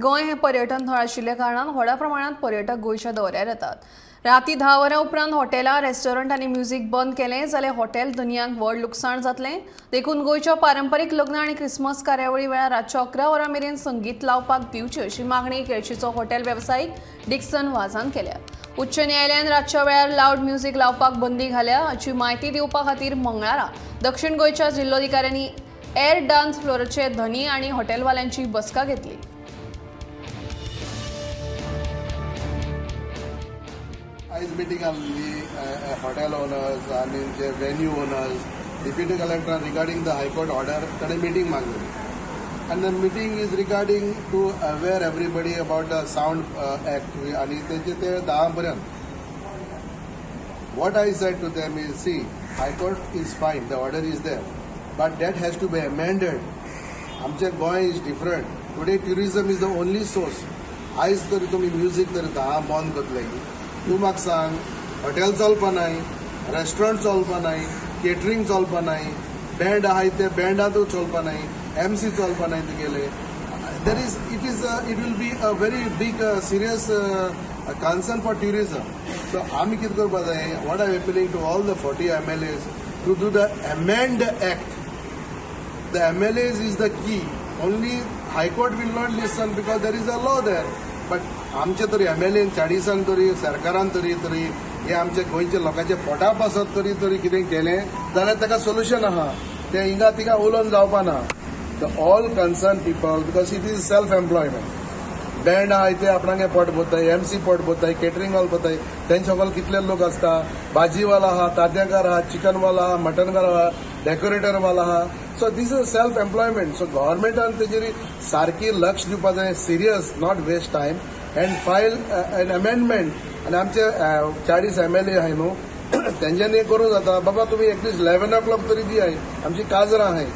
गोंय हें पर्यटन थळ आशिल्ल्या कारणान व्हडा प्रमाणात पर्यटक गोंयच्या दौऱ्यार येतात. राती 10 वरां उपरांत हॉटेलां, रेस्टॉरंट आनी म्युझिक बंद केलें जाल्यार हॉटेल धनयांक व्हड लुकसाण जातलें. देखून गोंयच्या पारंपारीक लग्न आनी क्रिसमस कार्यावळी वेळार रातच्या 11 वरां मेरेन संगीत लावपाक दिवचें, अशी मागणी केळशीचो हॉटेल वेवसायीक डिक्सन वाजान केल्या. उच्च न्यायालयान रातच्या वेळार लावड म्युझिक लावपाक बंदी घाल्या, हाची म्हायती दिवपा खातीर मंगळारा दक्षिण गोंयच्या जिल्लोधिकाऱ्यांनी एअर डान्स फ्लोराचे धनी आनी हॉटेलवाल्यांची बसका घेतली. आयज मिटींग आहली हॉटेल ओनर्स आनी जे venue owners, deputy collector regarding the High Court order. ताणें मिटींग मागली आनी the meeting is regarding to aware everybody about the sound act आनी तेजे ते 10 पर्यंत. What I said to them is, see, High Court is fine, the order is there, but that has to be amended. आमचे Goa is different. Today tourism is the only source. आयज तरी तुमी music तरी 10 बंद करतले, तूं म्हाका सांग, हॉटेल चलपा नाय, रेस्टॉरंट चलपा नाय, केटरींग चलपा नाय, बँड आहाय ते बँडांतूय चलपा नाय, एमसी चलपा नाय तुगेले. There is it is it will be a very big, serious concern for tourism. So आमी कितें करपा जाय, what I appealing to all the 40 MLAs to do the amend act. The MLAs is the key. Only High Court will not listen because there is a law there. But आमचे तरी MLA 40 तरी, सरकारान तरी तरी हे आमच्या गोंयच्या लोकांच्या पोटा पासत तरी तरी कितें केलें जाल्यार ताका सोल्युशन आहा. तें हिंगा थिंगा उलोवन जावपा ना. The all concern people, because it is self employment. Band आहाय ते आपणागे पोट भरताय, एमसी पोट भरताय, केटरिंग वाल भरताय, तेंचे सकयल कितले लोक आसता. भाजीवाला आहा, तांतयांकार आहा, चिकनवाला आहा, मटनकार आहा, डेकोरेटर वाला आहा. So this is self employment. So गव्हर्मेंटान तेजेर सारकी लक्ष दिवपा जाय, serious, not waste time, and file an amendment. आनी आमचे 40 एमएलए आहाय न्हू, तेंच्यांनी करूं जाता. बाबा, तुमी एटलिस्ट 11 ओ क्लॉक तरी दियाय. आमची काजरां आहाय.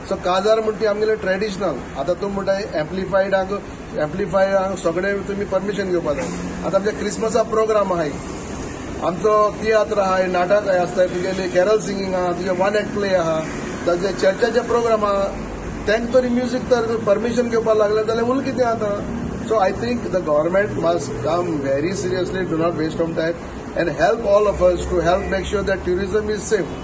सो काजार म्हणटा ती आमगेले ट्रेडिशनल. आतां तूं म्हणटाय एम्प्लिफायडाक, एम्प्लिफायरांक सगळे तुमी परमिशन घेवपा जाय. आतां आमच्या क्रिसमसा प्रोग्राम आहाय, आमचो तियात्र आहाय, नाटक आसता तुगेले, कॅरल सिंगींग आहा, तुजे वन एक्ट प्ले आहा, ताजे चर्चाचे प्रोग्राम आहा, तांकां तरी म्युजीक तर परमिशन घेवपाक लागलें जाल्यार उरलें कितें आतां? So I think the government must come very seriously, do not waste of time and help all of us to help make sure that tourism is safe.